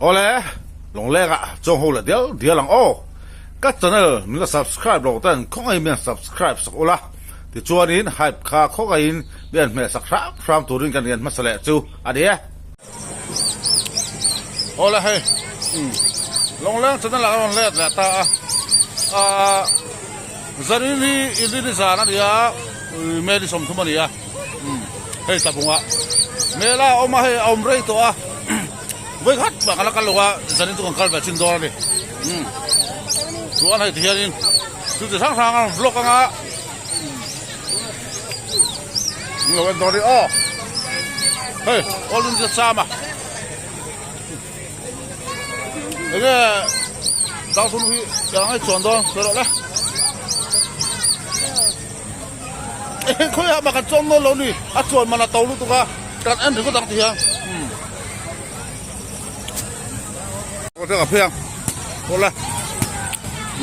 Awle, Lawnglenga chuang ho leh dial dial ang aw. Ka channel min la subscribe lo ten khawngaihin min han subscribe sak ula, tichuanin hype kha khawngaihin min han hmeh sak hram hram turin kan rian hmasa leh chu a ni e. Awle hei, Lawngleng channel ah ka rawn let leh ta a, aah zanin hi inrini zan a ni a, May ni 30 a ni a, hei tlabungah Mela a awm a, hei a awm rei tawh a. Vawi khat mah ka la kal lo a, zanin chu kan kal ve chin dawn a ni. Umm chuan hei ti hianin thil chi hrang hrang a rawn vlog anga umm lo en dawn a ni aw hei all india cham a enge dangthum hi eng ang chuan dawn sawi rawh le khawiah mah kan chuang nawn lo ni a chuan man a to lutuk a kan en ringawt ang ti hian umm.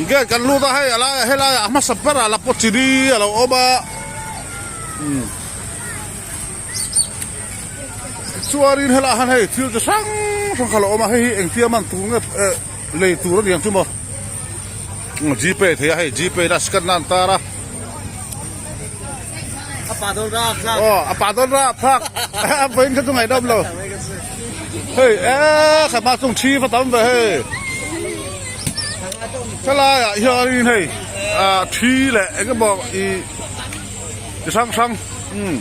Gate kan lut a hei a laiah helaiah a hmasa berah la pawh chiri a lo awm a chuanin helaiah hian hei thil chi hrang hrang kha a lo awm a hei hi engtia man tur nge eh lei tur a ni ang chu maw gpay thei a hei gpay na scan na an tar a. Aw a pa dawn rap thlak a vawiin kha chu ngaihdam lo hei eee kha hma chung thi va tam ve hei helai ah hianin hei ah thi leh eng emaw ih chi hrang hrang umm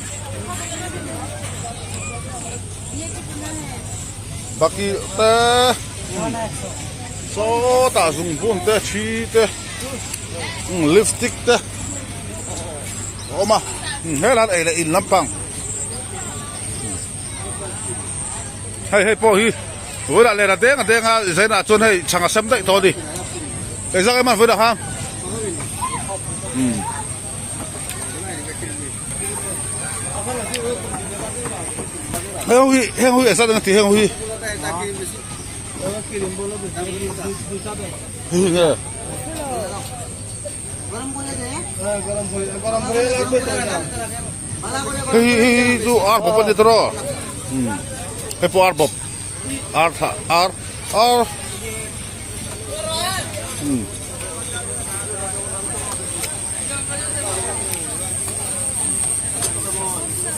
baki te sawtah zungbun te thi te lipstick te. A awm a helai ei leh in lampang hei hei pawh hi vawilah len a deng a deng a zainah chuan hei chhang a sem daih tawh a ni engzah em a vawilah khan heng ho hi heng ho hi engzat eng a ti heng ho hi hei hi nge. Hei hi hei hi chu ar bawp a ni tawh a hei pawh ar bawp ar thlah ar ar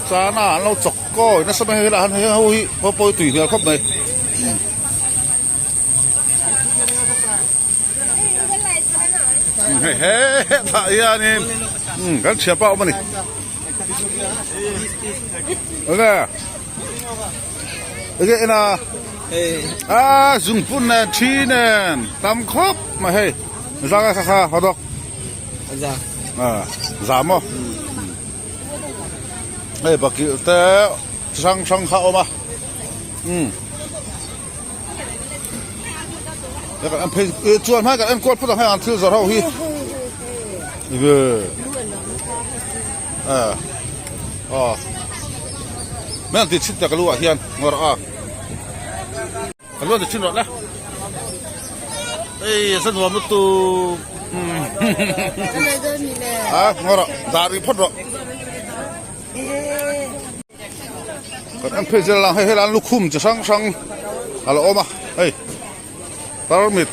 chana an lo chawk kawi nasa mai helaiah hian hei ho hi pawh tui hmel khawp mai. He tah hianin kan thianpa a awm a ni enge enge en a a zungpun nen thi nen tam khawp mai hei zang a kha kha hot dog a za maw hei bakilh te chi hrang hrang kha a awm a umm. Kan phei chuan hmai kan enkual phawt ang hei ang thil zawrh ho hi ve aw mai ang tih chhin ta ka lu ah hian ngawr a ka lu an ti chhin rawh le ei a sa nuam lutuk a ngawr rawh dah rih phawt rawh. Kan en phei zel ang hei helai lukhum chi hrang hrang a lo awm a hei tarmit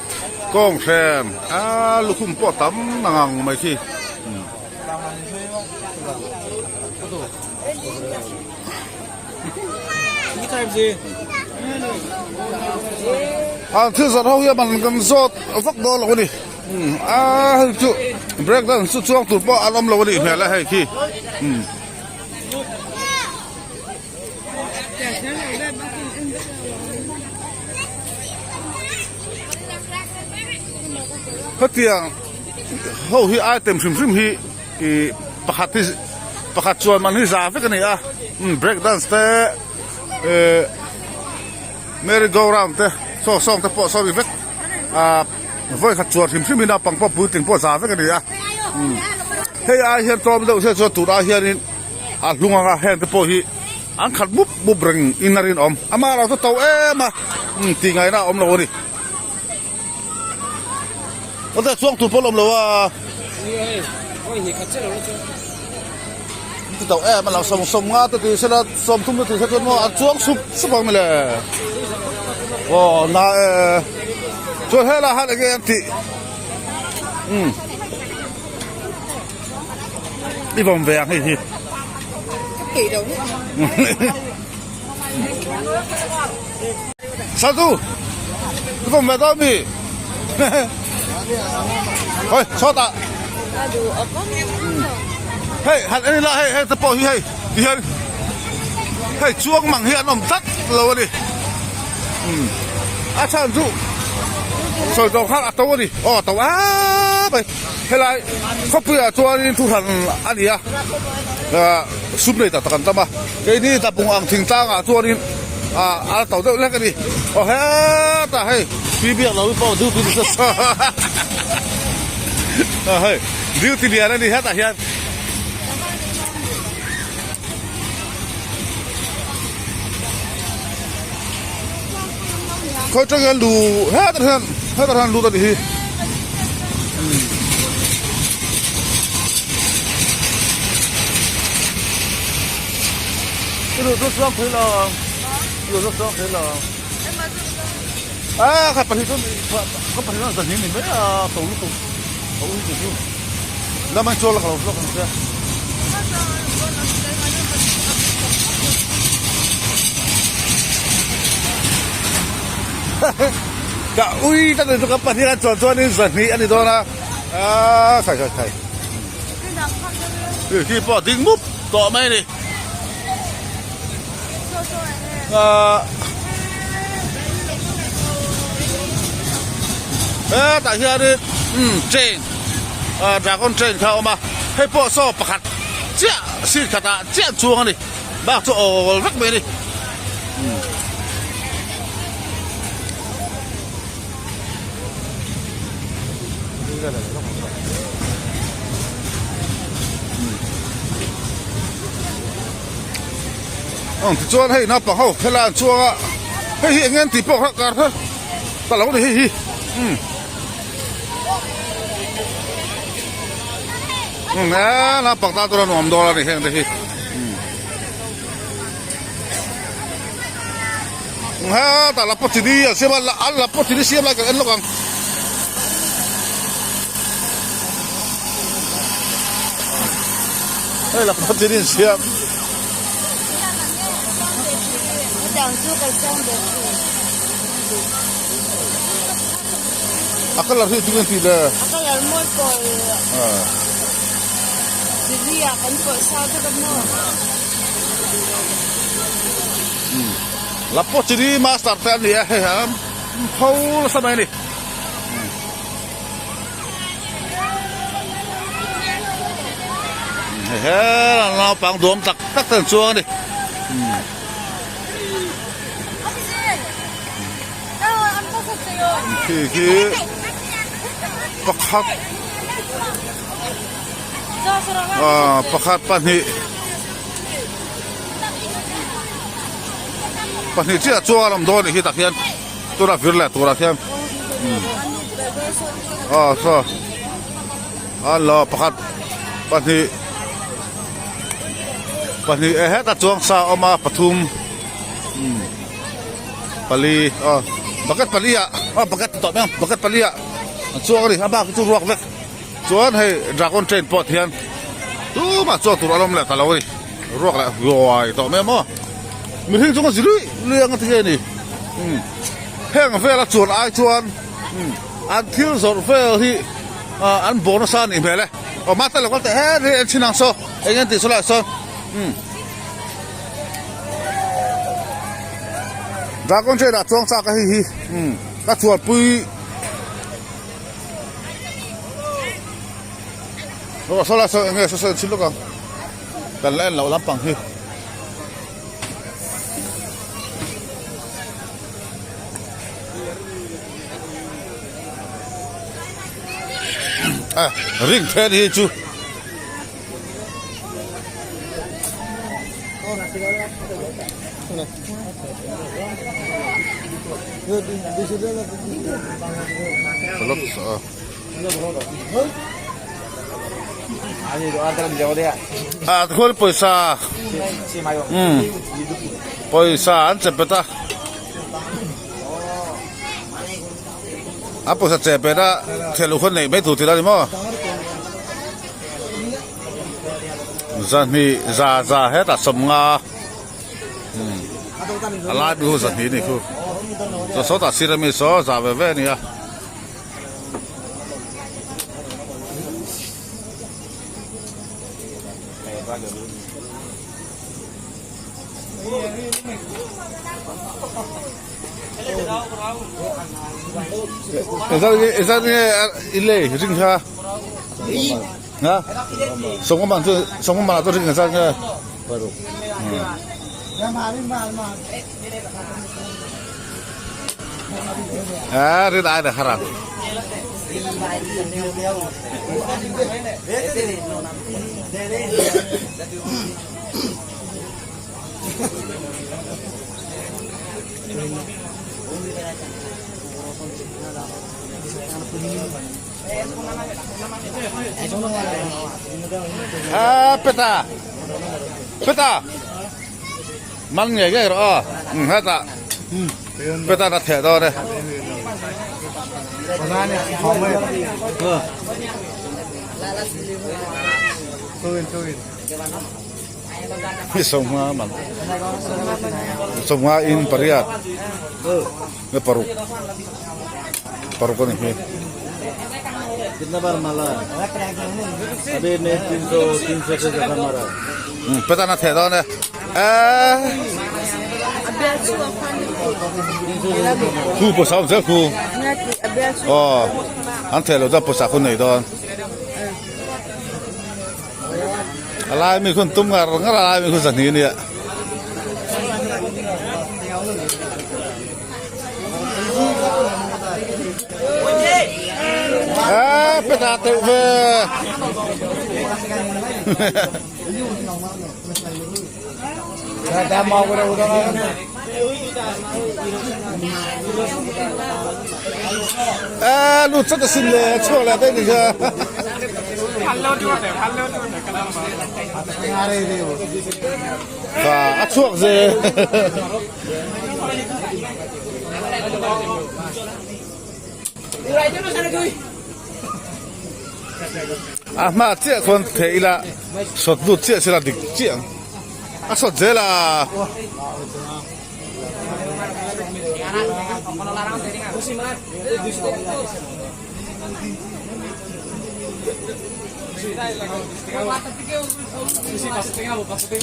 kawng hren a lukhum pawh tam ang ang mai khi. An thil zawrh ho hi a man kan zawt vak dawn lo a ni a hei chu break dance chu chuang tur pawh an awm lo a nih hmel a hei khi. Hetiang ho hi item hrim hrim hi ih pakhat hi pakhat chuan man hi za vek a ni a break dance te eh merry go round te saw sawng te pawh saw ni vek ah vawi khat chuan hrim hrim in a pangpar puitling pawh za vek a ni a hei ai hian tlawm deuh se chuan tunah hianin a hlung anga heng te pawh hi an khat mup mup reng in a rinawm amah erawh chu to em a tih ngaihna a awm lo a ni awte chuang tur pawh a awm lo a ti to em a lo sawm sawm nga te tih sela 30 te tih se chuan maw an chuang sup sup ang mile. Aw na e chuan helai ah hian enge an tih umm i vawm ve ang hei hi. Satu i vawm ve dawn mi hei sawtah hei han en ila hei hei te pawh hi hei tihian hei chuang mang hi an awm tlat lo a ni umm a chhan chu sawi tawh khan a to a ni aw a to ap mai helai khawpuiah chuanin thuhran a ni a ah sum nei tak tak an tam a keini tlabung ang thingtlangah chuanin ah a to deuh hlek a ni aw hetah hei pi biak lo hi pawh duty ni hei duty lian a ni hetah hian. Khawi tang hian lu hetah hian hetah hian lut a nih hi i luh chu chuang thei lo ang i luh chu chuang thei lo ang a kha pahnih chu ka pahnih chuan zahnih a ni mai a to lutuk a ui te chu. Lam an chawl a ka lo vlog ang che. Ka ui ta chu ka pahnih an chuan chuanin zahnih a ni dawn a ah khai khai khai. Khi pawh ding mup tawh mai a ni. Ah hetah hianin umm train ah dragon train kha a awm a hei pawh saw pakhat chiah seat khatah chiah an chuang a ni bak chu awl vek mai a ni umm. Ang tichuan hei naupang ho helai an chuang a hei hi eng nge an tih pawh kha kar kha ka lo ni hei hi umm umm he naupang tan chuan a nuam dawn a ni heng te hi umm hetah la pawchini an siam a an la pawchini siam lai kan en lawk ang. Hei la pawchini an siam. A colour hi tinge tih le? A colour mawi pawl. Chili ah kan pawlh sa vek a maw? La pawh chili master te an ni a hei a pho nasa mai a ni. Hei he naupang duam tak tak te an chuang a ni. Khi khi pakhat ah pakhat pahnih pahnih chiah chuan a awm dawn a nih hi tah hian tunah vir leh turah khian ah saw a lo pakhat pahnih pahnih eh hetah chuang sa a awm a pathum pali aw bucket pali ah aw bucket tawh mai ang bucket pali ah an chuang a ni a bak hi chu ruak vek chuan hei dragon train pawh ti hian tumah chuan tur a awm leh ta lo a ni ruak leh ruai tawh mai a maw mihring chu ka zi luih luih ang a ti nge ni umm heng vela chuan ai chuan umm an thil zawrh vel hi ah an bawr nasa a nih hmel e aw mate lo kal teh her hi en chhin ang saw eng nge an tih saw lai sawn umm. Dragon train ah chuang chak a hei hi umm ka chuanpui aw saw lai saw eng nge saw saw en chhin lawk ang kan la en loh lampang hi. A ring then hi chu. Ah tikhuan pawisa umm pawisa an che pet a. A pawisa che pet a thel u khaw neih mai tur tih la ni maw? Zahnih za za hetah sawmnga a lai bik hu zahnih a nih khu. Chuan sawtah sir ami saw za ve ve a ni a. Ezat nge i lei ring kha ha sawmnga man chu sawmnga man ah chuan ring ezat nge a rin ai na harang. A peta peta man ngei ngei rawh aw hetah peta na theh dawn e. Sawmnga man sawmnga in pariat nge paruk paruk a ni hi. Petan a theh dawn e eh khu pawisa awm zel khu aw an theh loh chuan pawisa khu nei dawn. A lai mi khun tum ngar ngar a lai mi khun zahnih ania. A peta teuh ve. A lut chat asin le a chhuak leh daih ni kha. Kha a chhuak ze. A hma chiah khawn thei ila sawt lut chiah sela dik chiah ang a sawt zel a.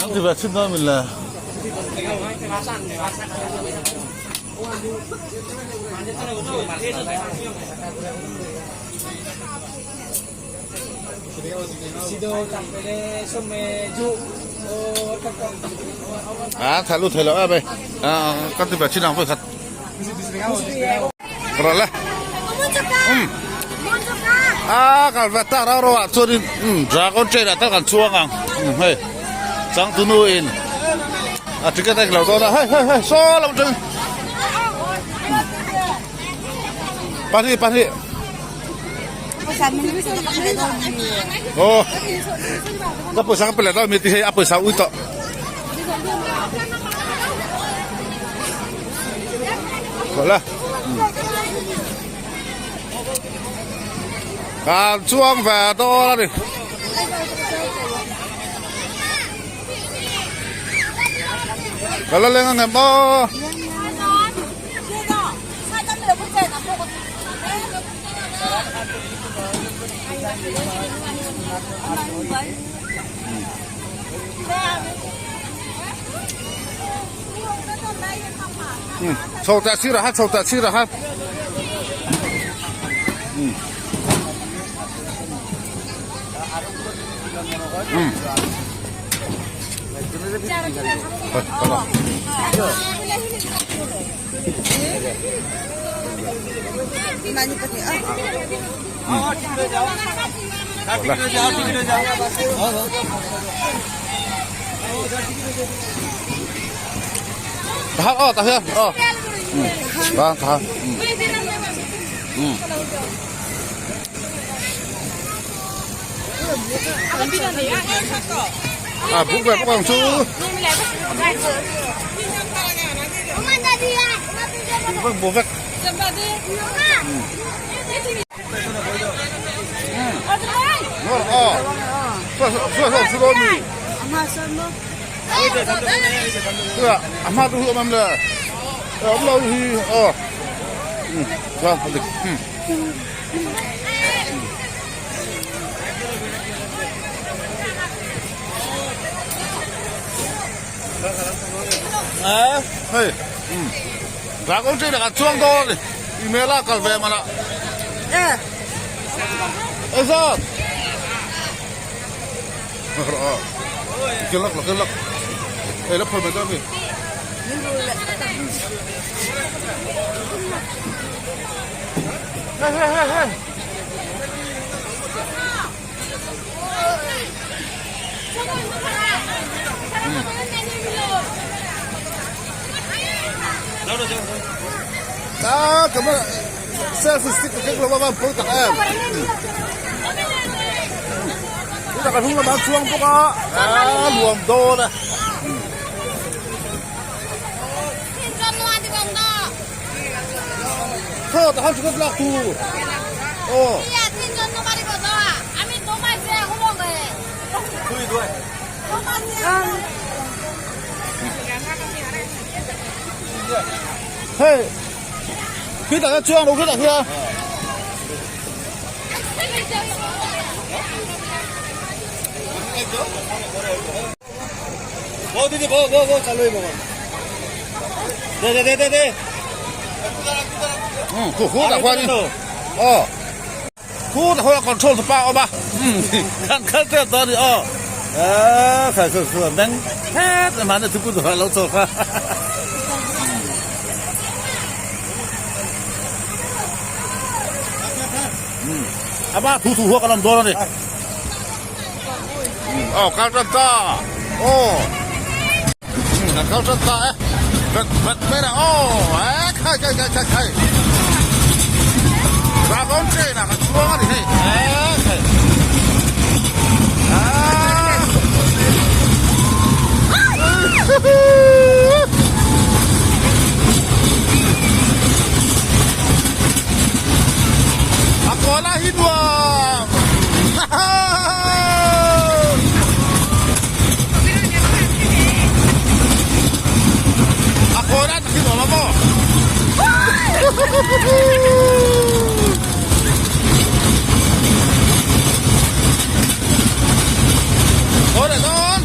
An ti ve chhin dawn min le. A tha lut thei lo em e ka ti ve chin ang vawikhat rawh le a kal ve tak rau rau ah chuanin dragon train ah tak kan chuang ang hei changtunu in a ticket a englo dawn a hei hei hei saw lam atangin pahnih pahnih aw ka pawisa ka pe leh dawn mi ti hei a pawisa ui tawh kawlh a kan chuang ve dawn a ni. Ka la leng ang em aw. Chho teh sirah khan chho teh sirah khan. Tahan aw tah hian aw tahan tahan a buk ve bawk ang chu buk vek buk vek. Hei dragon train ah kan chuang dawn a ni email a kal ve man ah ezat kel lak kel lak hei la phal mai dawn a mi. Hei hei hei hei. Ah, camera selfie stick ka kek lo a van pawi tak em. Tunah kan hnung lamah an chuang bawk a, ah nuam dawn e. Khaw tak han chhukawt lak tur aw. Hei khi tak hian chuang lo khi tak hian. Khu khu tak huan in aw khu tak huan control tu pa a awm a kan kal tep dawn a ni aw eee khai khu khu a meng het a mahni thupui duh a lo chawk a. Ama thu thu huak an awm dawn a ni. Aw kal tan ta aw kan kal tan ta e vet vet mai rah aw e khai khai khai khai khai dragon train ah kan chuang a ni hei e khai A kawl ah hi nuam. A kawl ah tak hi nuam a maw? Kawl leh dawn.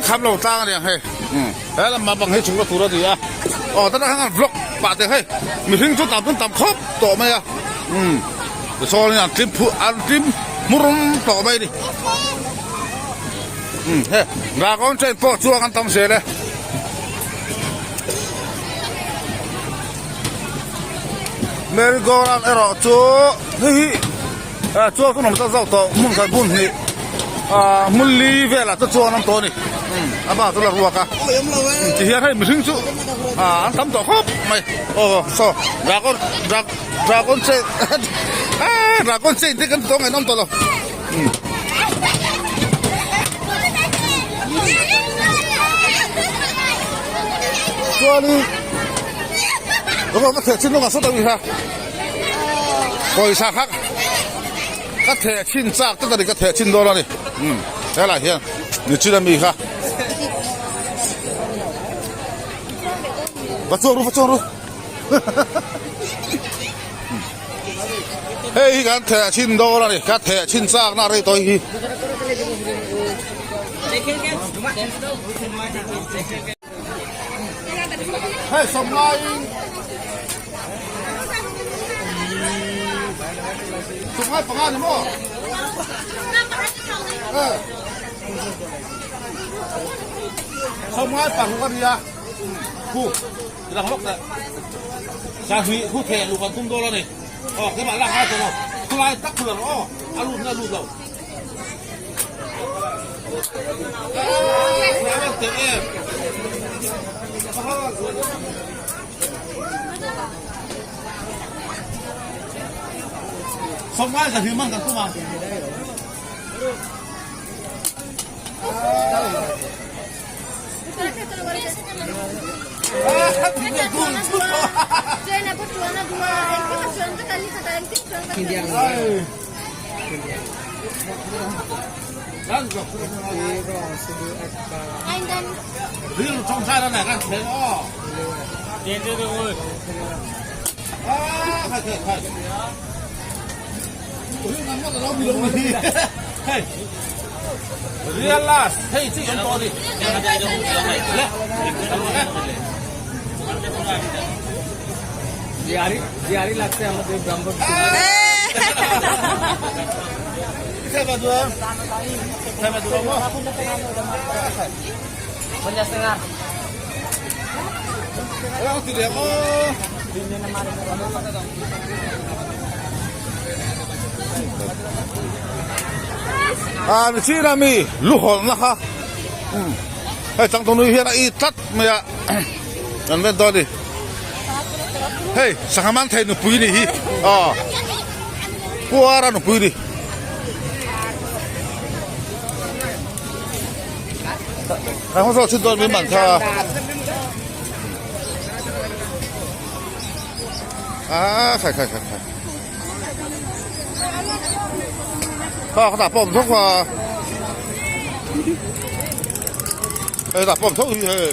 Kham lo tlang a ni ang hei he lamah bang hi chhukna tur a ni a aw tah khan an vlog pah teh hei mihring chu tam chu tam khawp tawh mai a umm tichuan an tlim phu an tlim hmur tawh mai a ni umm hei dragon train pawh chuang an tam zel e. Merry go round erawh chu hei hi chuan ka nawm zauh zauh tawh hmun khat hmun hnih ah hmun li velah te chuan an awm tawh a ni a bak chu la ruak a ti hian hei mihring chu ah an tam tawh khawp mai aw saw dragon dra. Dragon chain ah dragon chain te kan tawng an awm tawh lo. Chuanin rawng ka theh chin rawngah sawt ang i kha pawisa kha ka theh chhin chak tlat a ni ka theh chhin dawn a ni helaiah hian nichin ami kha va chuang ru va chuang ru. Hei hi kan theh chhin dawn a ni ka theh chhin chak na rei tawh hi. Hei sawmlaiin sawmlai panga ni maw? Sawmlai paruk a nia khu. Lang lawk teh. Sa hui hu theh lu kan tum dawn a ni. Aw keimah lak ngai tawh lo. Khulai tak khul ang aw. A lut nge a lut lo. Sawmngai sa hui man kan tum ang. A ni chin a mi lu hawlh na kha hei changtunu hian a it tlat mai a kan ven dawn a ni hei sangha man thei nupui ni hi aw puara nupui ni. Kan hawng zawk chhun dawn min man kha a khai khai khai khai kha kha tah pawh awm thawk kha hei tah pawh awm thawk hi hei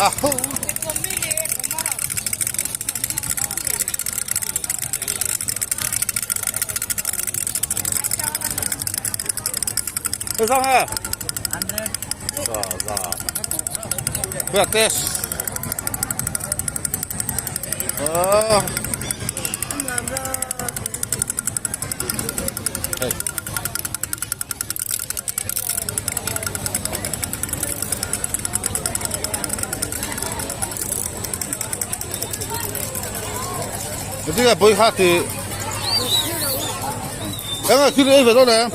a ho Thế sao hả? Dạ dạ. Bây giờ test. Ờ. Đây. Cái này bơi hát thì Em ơi, khi đi về đâu này em?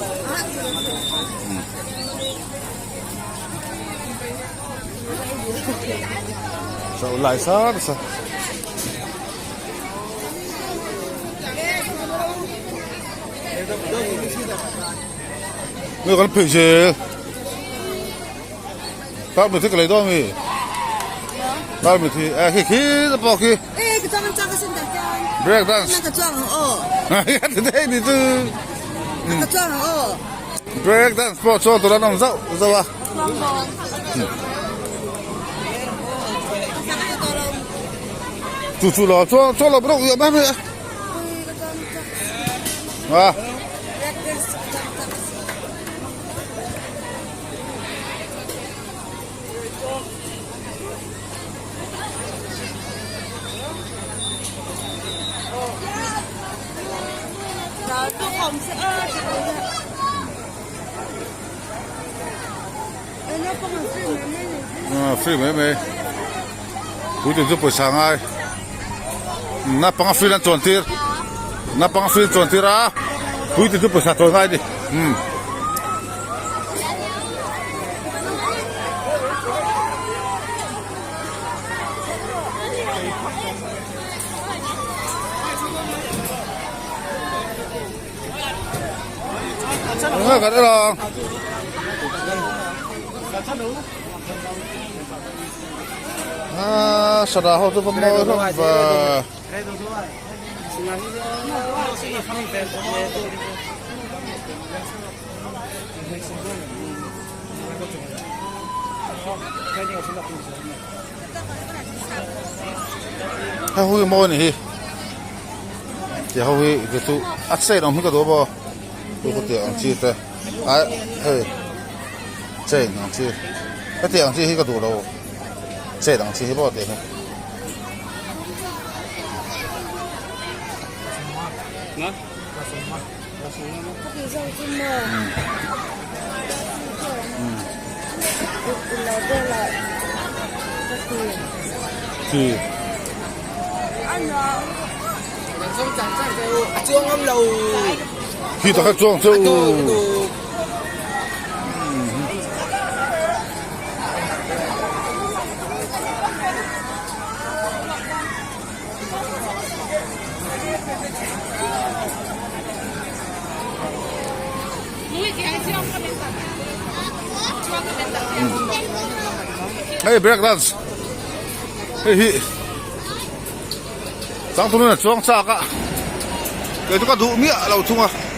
Sao lại sao sao? Người con phê gì? Tao mình thích cái đó mi. Tao mình thì à khi khi nó bỏ khi. Break dance. Thế thì chứ. Break dance pawh chuan tuna an awm zauh zauh a. Chu chu lo chuan chuan lo rawk mai mai a. A. Free mai mai puitling chu pawisa ngai naupang a free an chuan tir naupang a free an chuan tir a puitling chu pawisa chawi ngai a ni umm. Enge kan en ang. Ah, sana ho chu va mawi hlawm ve. Hei ho hi mawi a ni hi. Tiang ho hi te chu a chain ang hi ka duh a maw chu ka tiang ang chi te ai hei chain ang chi hetiang ang chi hi ka duh lo chain ang chi hi maw tiang hi. Khi takah chuang chu. Hei break dance hei hi changtunu in a chuang chak a kei chu ka duh miah lo thung a.